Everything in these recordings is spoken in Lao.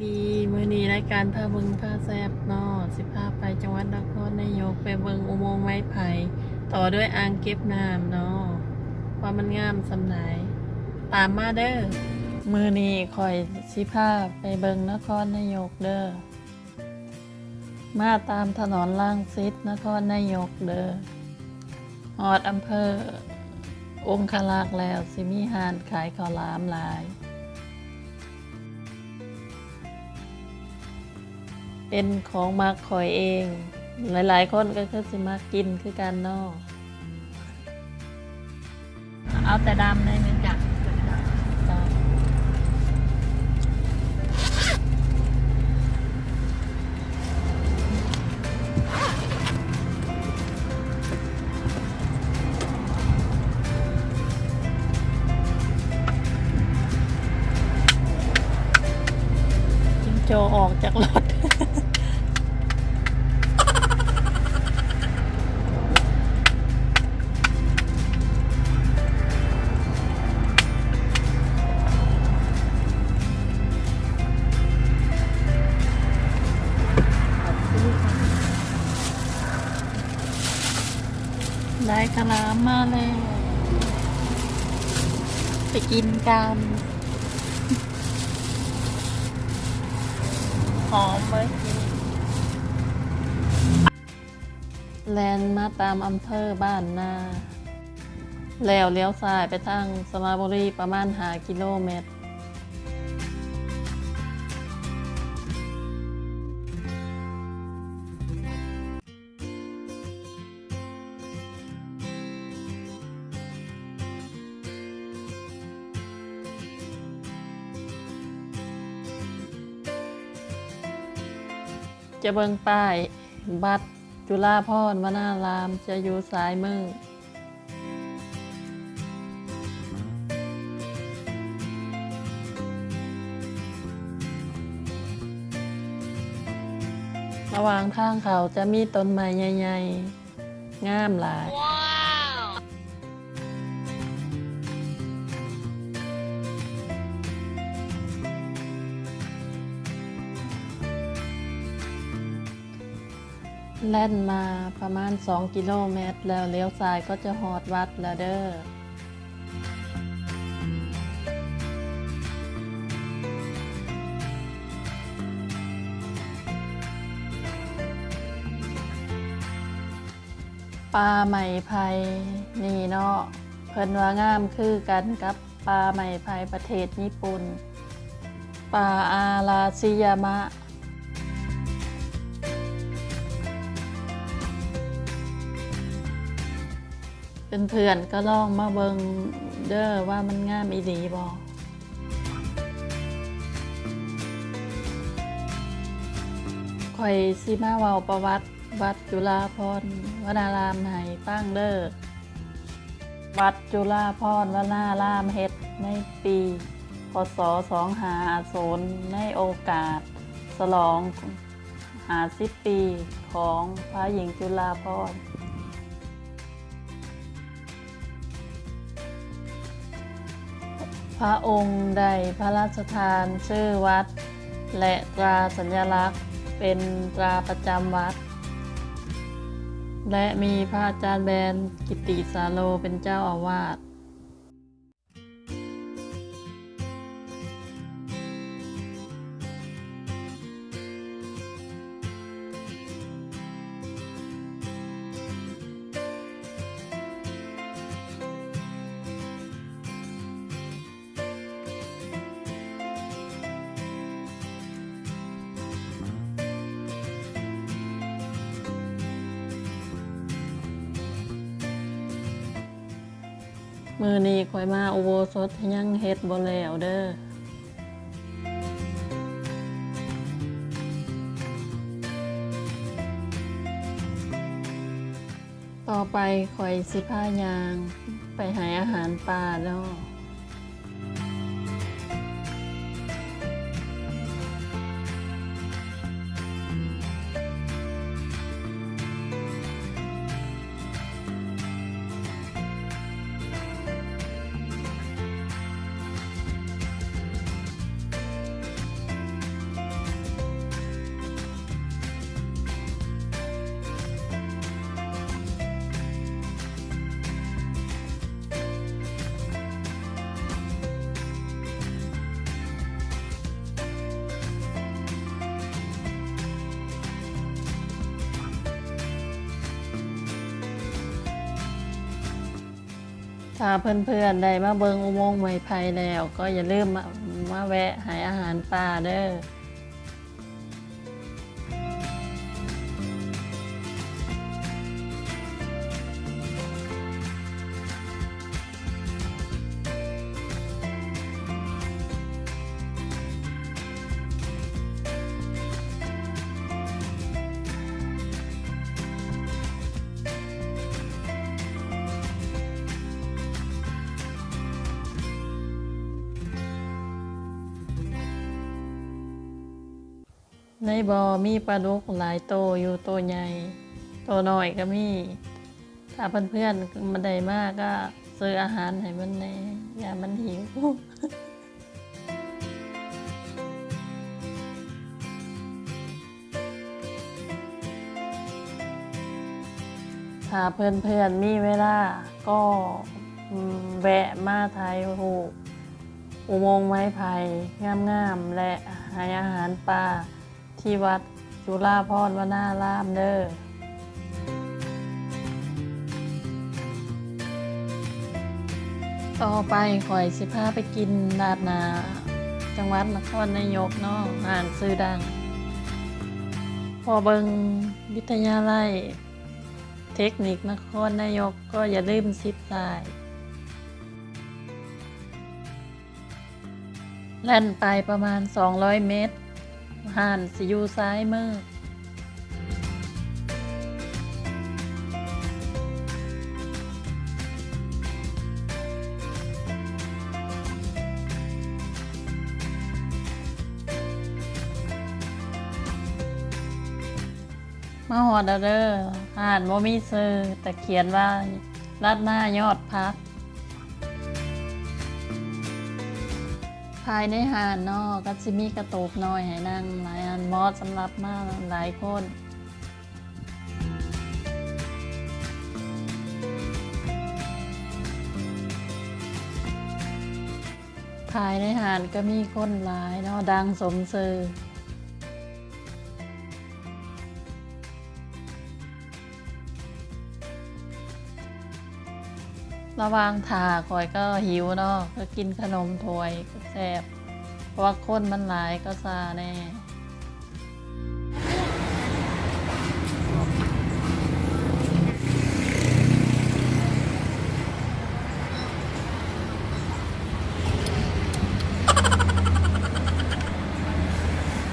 ດີ ມື້ນີ້ລາຍການພາເບິ່ງພາແຊບເນາະ ຊິພາໄປຈັງຫວັດນະຄອນນາຍົກ ໄປເບິ່ງອຸໂມງໄມ້ໄຜ່ ຕໍ່ດ້ວຍອ່າງເກັບນ້ຳເນາະ ວ່າມັນງາມສ່ຳໃດ. ຕາມມາເດີ້. ມື້ນີ້ຂ້ອຍຊິພາໄປເບິ່ງນະຄອນນາຍົກເດີ້. ມາຕາມຖະໜົນລັງສິດ ນະຄອນນາຍົກເດີ້. ຮອດອຳເພີອົງຄະລັກແລ້ວ ຊິມີຮ້ານຂາຍເຂົ້າຫຼາມຫຼາຍ. ເປັນຂອງມັກຂ້ອຍເອງ. ຫຼາຍໆຄົນກໍຄືຊິມັກກິນຄືກັນເນາະ. ເອົາແຕ່ດຳໄດ້ແມ່ນຈ້ະ. ຈິງໂຈ້ອອກຈາກລົດ. ໄດ້ຂະຫຼາມມາແລ້ວ ໄປກິນກັນ. ຫອມເວີຍ. ແລ່ນມາຕາມອຳເພີບ້ານນາ ແລ້ວລ້ຽວຊ້າຍໄປທາງສະລະບູລີປະມານຫ້າກິໂລແມັດ. ຈະເບິ່ງປ້າຍ ວັດຈຸລາພອນວະນາລາມ ຈະຢູ່ຊ້າຍມື. ລະຫວ່າງທາງເຂົ້າຈະມີຕົ້ນໄມ້ໃຫຍ່ໆ ງາມຫຼາຍ. ແລ່ນມາປະມານສອງກິໂລແມັດແລ້ວ ລ້ຽວຊ້າຍກໍຈະຮອດວັດແລ້ວເດີ້. ປ່າໄມ້ໄຜ່ນີ້ເນາະ ເພິ່ນວ່າງາມຄືກັນກັບປ່າໄມ້ໄຜ່ປະເທດຍີ່ປຸ່ນ ປ່າອາລາຊິຍາມະ. ເພື່ອນໆກໍລອງມາເບິ່ງເດີ້ ວ່າມັນງາມອີ່ຫຼີບໍ່. ຂ້ອຍຊິມາເວົ້າປະຫວັດ ວັດຈຸລາພອນວະນາລາມໃຫ້ຟັງເດີ້. ວັດຈຸລາພອນວະນາລາມເຮັດໃນປີ ພ.ສ. ສອງຫ້າຫ້າສູນ ໃນໂອກາດສະຫຼອງຫ້າສິບປີຂອງພະຍິງຈຸລາພອນ. ພະອົງໄດ້ພະລາຊະທານຊື່ວັດ ແລະ ຕຣາສັນຍະລັກເປັນຕຣາປະຈຳວັດ ແລະ ມີພະອາຈານແບນ ກິດຕິສາໂລ ເປັນເຈົ້າອາວາດ. ມື້ນີ້ຂ້ອຍມາອຸໂບສົດ ຍັງເຮັດບໍ່ແລ້ວເດີ້. ຕໍ່ໄປຂ້ອຍຊິພາຍ່າງໄປໃຫ້ອາຫານປາເນາະ. ຖ້າເພື່ອນໆໄດ້ມາເບິ່ງອຸໂມງໄມ້ໄຜ່ແລ້ວ ກໍຢ່າລືມມາ ມາແວະໃຫ້ອາຫານປາເດີ້. ໃນບໍ່ມີປາດຸກຫຼາຍໂຕຢູ່ ໂຕໃຫຍ່ ໂຕນ້ອຍກໍມີ. ຖ້າເພື່ອນໆມາ ໄດ້ມາກໍຊື້ອາຫານໃຫ້ມັນແດ່ ຢ້ານມັນຫິວ. ຖ້າເພື່ອນໆມີເວລາກໍ ແວະມາຖ່າຍຮູບອຸໂມງໄມ້ໄຜ່ງາມໆ ແລະ ໃຫ້ອາຫານປາທີ່ວັດຈຸລາພອນວະນາລາມເດີ້. ຕໍ່ໄປຂ້ອຍຊິພາໄປກິນລາດໜ້າ ຈັງຫວັດນະຄອນນາຍົກເນາະ ຮ້ານຊື່ດັງ. ພໍເບິ່ງວິທະຍາໄລເທັກນິກນະຄອນນາຍົກ ກໍຢ່າລືມຊິດຊ້າຍ. ແລ່ນໄປປະມານສອງຮ້ອຍເມັດ ຮ້ານຊິຢູ່ຊ້າຍມື. ມາຮອດແລ້ວເດີ້ ຮ້ານບໍ່ມີຊື່ ແຕ່ຂຽນວ່າລາດໜ້າຍອດຜັກ. ພາຍໃນຮ້ານເນາະ ກໍຊິມີກະໂຕບນ້ອຍໃຫ້ນັ່ງຫຼາຍອັນ ເໝາະສຳລັບມາຫຼາຍຄົນ. ພາຍໃນຮ້ານກໍມີຄົນຫຼາຍເນາະ ດັງສົມຊື່. ລະຫວ່າງຖ້າຂ້ອຍກໍຫິວເນາະ ກໍກິນຂະໜົມຖ້ວຍກໍແຊບ ເພາະວ່າຄົນມັນຫຼາຍກໍຊາແດ່.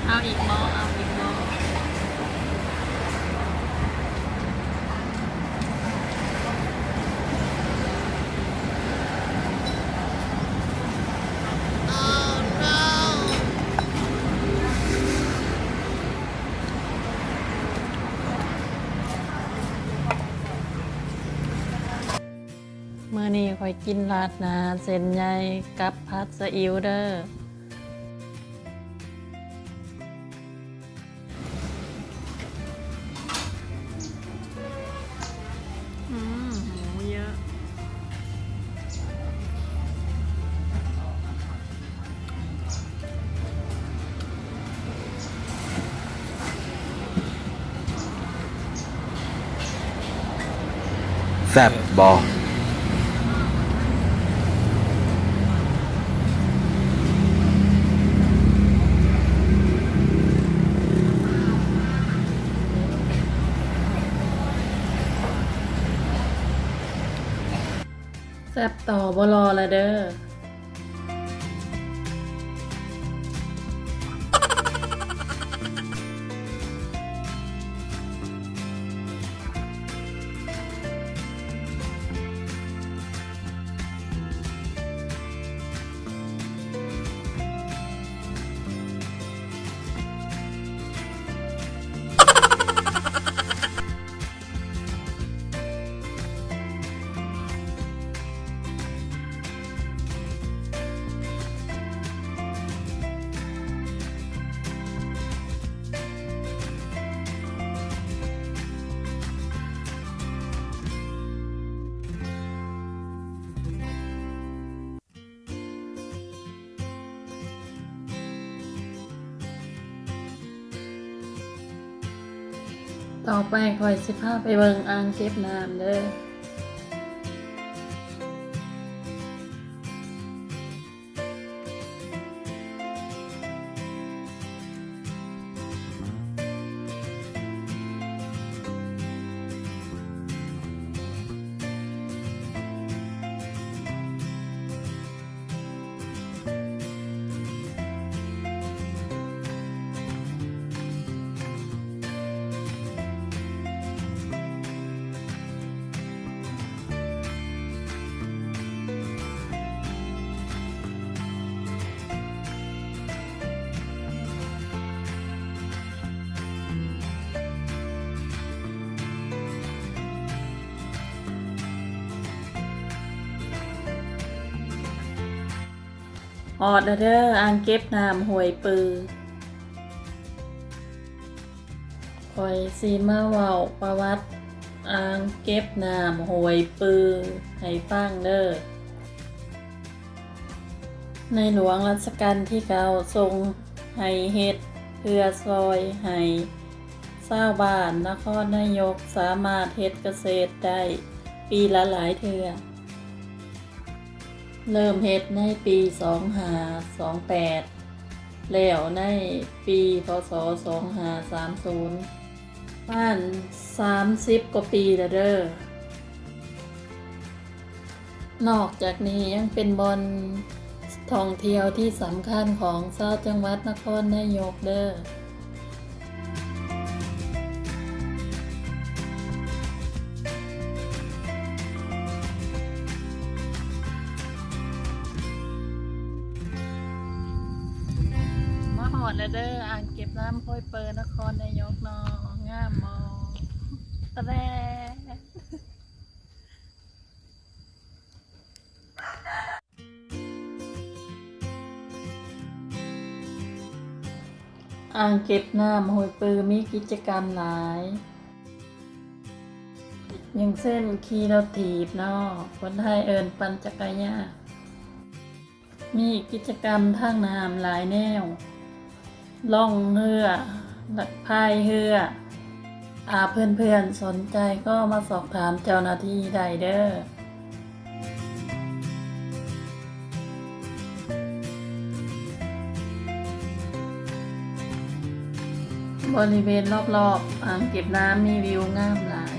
ເອົາອີກບໍ່? ເອົາອີກບໍ່? ມື້ນີ້ຂ້ອຍກິນລາດໜ້າເສັ້ນໃຫຍ່ກັບຜັດຊະອິ້ວເດີ້. ອືມ ໝູເຍີະ. ແຊບບໍ່? ແຊບຕໍ່ບໍ່ລໍລະເດີ້. ຕໍ່ໄປຂ້ອຍຊິພາໄປເບິ່ງອ່າງເກັບນ້ຳເດີ້. ຮອດແລ້ວເດີ້ ອ່າງເກັບນ້ຳຫ້ວຍປື. ຂ້ອຍຊິມາເວົ້າປະຫວັດອ່າງເກັບນ້ຳຫ້ວຍປືໃຫ້ຟັງເດີ້. ໃນຫຼວງລັດຊະການທີເກົ້າ ຊົງໃຫ້ເຮັດເພື່ອຊ່ອຍໃຫ້ຊາວບ້ານນະຄອນນາຍົກສາມາດເຮັດກະເສດໄດ້ປີລະຫຼາຍເທື່ອ. ເລີ່ມເຮັດໃນປີສອງຫ້າສອງແປດ ແລ້ວໃນປີ ພ.ສ. ສອງຫ້າສາມສູນ ປະມານສາມສິບກວ່າປີແລ້ວເດີ້. ນອກຈາກນີ້ຍັງເປັນບ່ອນທ່ອງທ່ຽວທີ່ສຳຄັນຂອງຊາວຈັງຫວັດນະຄອນນາຍົກເດີ້. ມາຮອດແລ້ວເດີ້ ອ່າງເກັບນ້ຳຫ້ວຍເປີນະຄອນນາຍົກເນາະ. ງາມບໍ່? ຕະແລ. ອ່າງເກັບນ້ຳຫ້ວຍປືມີກິດຈະກຳຫຼາຍ ຢ່າງເຊັ່ນ ຂີ່ລົດຖີບເນາະ, ຄົນໄທເອີ້ນປັ່ນຈັກກະຍານ. ມີກິດຈະກຳທາງນ້ຳຫຼາຍແນວ, ລ່ອງເຮືອ ແລະ ພາຍເຮືອ. ຖ້າເພື່ອນໆສົນໃຈກໍມາສອບຖາມເຈົ້າໜ້າທີ່ໄດ້ເດີ້. ບໍລິເວນລອບໆອ່າງເກັບນ້ຳມີວິວງາມຫຼາຍ.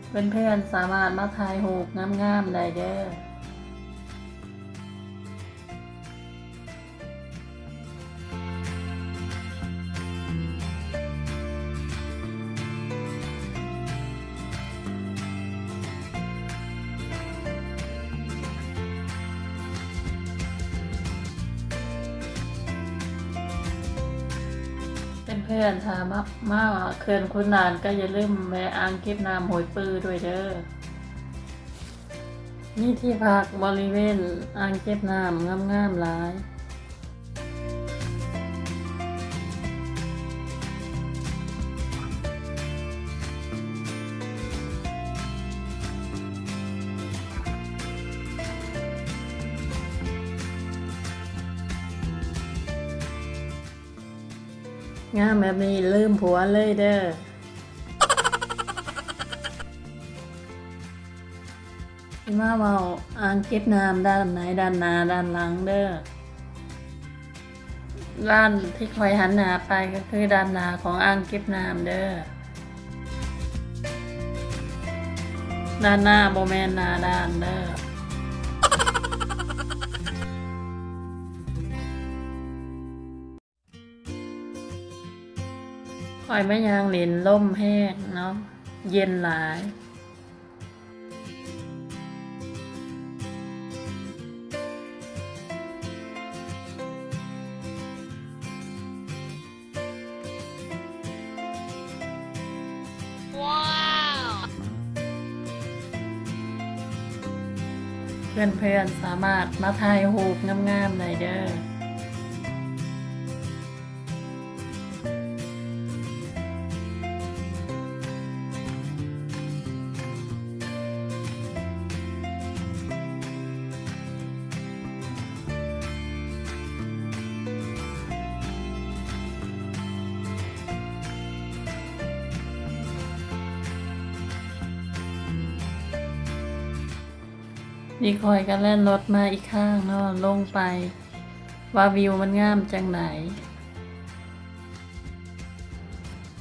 ເພື່ອນໆສາມາດມາຖ່າຍຮູບງາມໆໄດ້ເດີ້. ເພື່ອນໆ ຖ້າມາ ມາເຂື່ອນຂຸນດ່ານ ກໍຢ່າລືມແວະອ່າງເກັບນ້ຳຫ້ວຍປືດ້ວຍເດີ້. ມີທີ່ພັກບໍລິເວນອ່າງເກັບນ້ຳງາມໆຫຼາຍ. ງາມແບບນີ້ລືມຜົວເລີຍເດີ້. ຊິມາເວົ້າອ່າງເກັບນ້ຳດ້ານໃນ, ດ້ານໜ້າ, ດ້ານຫຼັງເດີ້. ດ້ານທີ່ຂ້ອຍຫັນໜ້າໄປກໍຄືດ້ານໜ້າຂອງອ່າງເກັບນ້ຳເດີ້. ດ້ານໜ້າບໍ່ແມ່ນໜ້າດ້ານເດີ້. ຂ້ອຍມາຍ່າງຫຼິ້ນ ລົມແຮງເນາະ ເຢັນຫຼາຍ. ເພື່ອນໆສາມາດມາຖ່າຍຮູບງາມໆໄດ້ເດີ້. ນີ້ຂ້ອຍກໍແລ່ນລົດມາອີກຂ້າງເນາະ ລົງໄປວ່າວິວມັນງາມຈັ່ງໃດ.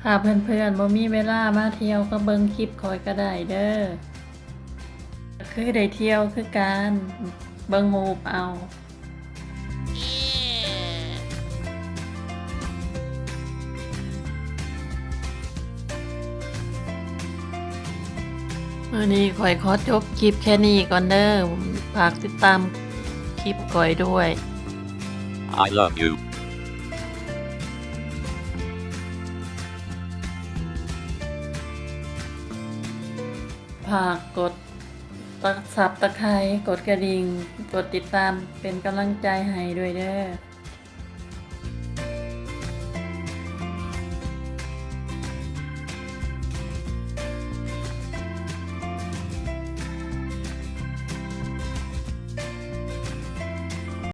ຖ້າເພື່ອນໆບໍ່ມີເວລາມາທ່ຽວກໍເບິ່ງຄລິບຂ້ອຍກໍໄດ້ເດີ້. ຄືໄດ້ທ່ຽວຄືກັນ ເບິ່ງຮູບເອົາ. ມື້ນີ້ຂ້ອຍຂໍຈົບຄລິບແຄ່ນີ້ກ່ອນເດີ້. ຝາກຕິດຕາມຄລິບຂ້ອຍດ້ວຍ. I love you. ຝາກກົດ ປັກ Subscribe ກົດກະດິ່ງ ກົດຕິດຕາມ ເປັນກຳລັງໃຈໃຫ້ດ້ວຍເດີ້.